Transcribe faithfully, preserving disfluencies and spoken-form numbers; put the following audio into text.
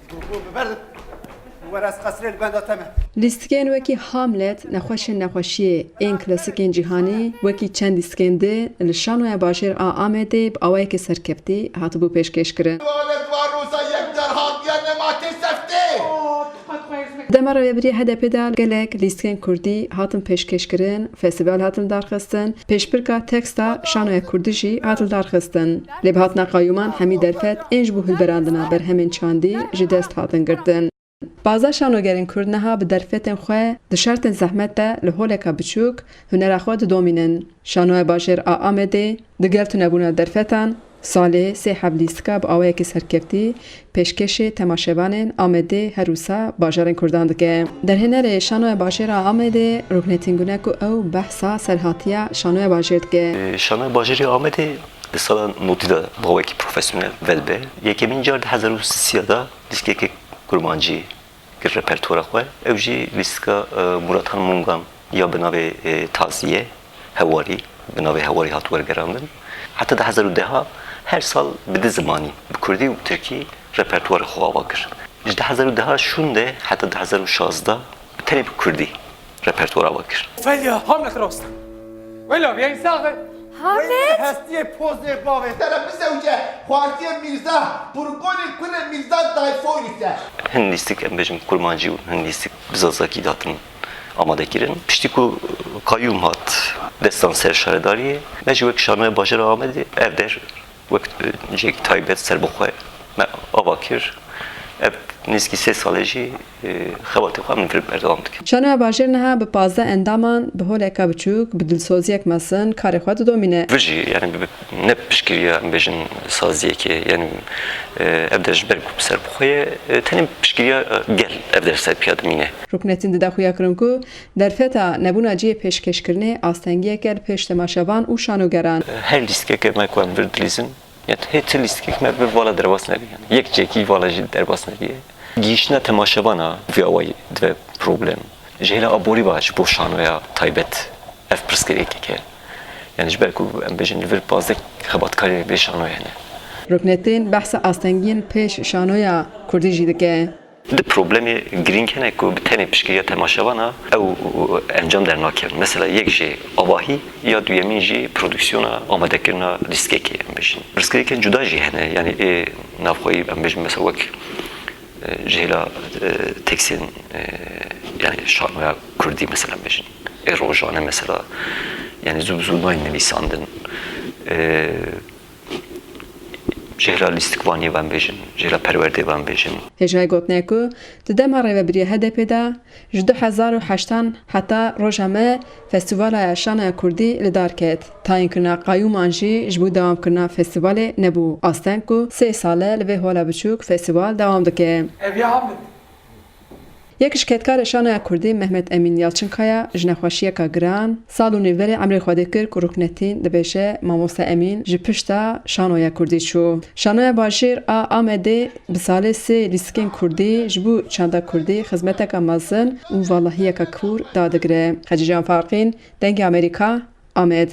Bû, bû, biber, were ez qesrê li benda te me. Lîstikên wekî Hamlet, Nexweşên Nexweşiyê, ên klasîkên cîhanî, wekî çend lîstikên din li şanoya bajêr a Amedê bi awayekî serkeftî hatibû pêşkêşkirin. Tuvalet var roza yek car hatiye nematê seftê. Dema rêvebirî H D P de gelek lîstikên kurdî hatin pêşkêşkirin, festîval hatin darxistin, pêşbirka teksta şanoya kurdî jî hat lidarxistin. Lê bi hatina qayûman hemî derfet ên ji bo hilberandina berhemên çandî ji dest hatin girtin. Pazdeh şanogerên kurd niha bi derfetên xwe di şertên zehmet de li holeka biçûk hunera xwe didomînin. Şanoya bajêr a Amedê di gel tunebûna derfetan, salê sê heb lîstika bi awayekî serkeftî pêşkêşê temaşevanên Amedê, her wisa bajarên kurdan dike. Derhênerê Şanoya Bajêr a Amedê Ruknetîn Gune ku ew behsa serhatiya Şanoya Bajêr dike. Şanoya Bajêrê Amedê di sala notî de bi awayekî profesyonel vedibe. Yekemîn car di hezar û sisiya de lîstikeke kurmancî kir repertuara xwe. Ew jî lîstika e, Murathan Mungan ya bi navê e, Taziye, Hewarî, bi navê Hewarî hat wergerandin. Heta di hezar û deha her sal bi du zimanî, bi kurdî û tirkî repertuarê xwe ava kir. Ji du hezar û deha şûnde heta du hezar û şazdeh bi tenê bi kurdî repertuar ava kir. Felya, Hamlet rast. Wela, biyayî sax e. Weyne hestiyê pozê bavê te re bizewce xwartiyê Mîrza, Burgonê kurê Mîrza Dayfoyî te. Hin lîstik em bêjin kurmancî û hin lîstik bi zazakî datin amade kirin. Piştî ku qayûm hat destan ser şaredariyê, me jî wek Şanoya Bajêra Amedê ev der wek e, cihek taybet serbixwe me ava kir. Ev nêzîkî sê sal e jî e, xebatê xwe em li vir berdewam dikin. Şanoya Bajêr niha bi pazdeh endaman bi holeka biçûk, bi dilsoziyek mezin karê xwe didomîne. Vir jî, yanî bi- ne piştgiriya em bêjin saziyekê, yanî e, ev der ji ber ku bi serbixwe ye, e, tenê piştgiriya e, gel ev der ser piya dimîne. Ruknetîn dide xuyakirin ku derfeta nebûna cihê pêşkêşkirinê astengiyek e li pêş temaşevan û şanogeran. Her lîstikeke me ku em vir dilîzin, ya hê ti lîstikek me vir vala derbas nebî. Yanî yek cihekî vala jî derbas nebîye. Gihîştina temaşevana vî awayî dibe problem. Ji hêla aborî ve ji bo şanoya taybet ev pirsgirêkek e. Yanî ji ber ku em bêjin li vir pazdeh xebatkarê vê şanoyê hene. Ruknetîn behsa astengiyên pêş şanoya kurdî jî dike. Du problemê girîng hene ku bi tenê piştgiriya temaşevana ew encam dernakevin. Mesela yek jê avahî ya duyemîn jî prodûksiyona amadekirina lîstikekê em bêjin. Pirsgirêkên cuda jî hene, yanî ê navxweyî em bêjin mesela wek e, ji hêla e, tekstên e, yanî şanoya kurdî mesela em bêjin. Ê rojane mesela yanî zû bi zû nayên nivîsandin. E, Ji hêla lîstikvaniyê ve em bêjin, ji hêla perwerdê ve em bêjin. Hêjayî gotinê ye ku di dema rêvebiriya H D P de ji du hezar û heştan heta roja me festîvala ya şanaya kurdî li dar ket. Tayînkirina qayûman jî ji bo dewamkirina festîvalê nebû. Asteng ku sê sal e li vê hola biçûk festîval dewam dike. Ev ya Hamlet. Yek ji kedkarê şanoya kurdî Mehmet Emîn Yalçinkaya ji nexweşiyeka giran sal û nîv berê emrê Xwedê kir ku Ruknetîn dibêje Mamoste Emîn ji pişta şanoya kurdî çû. Şanoya Bajêr a Amedê bi salê sê lîstikên kurdî ji bo çanda kurdî xizmeteka mezin û valahiyeka kûr dadigire. Hecîcan Farqîn, Dengê Amerîka, Amed.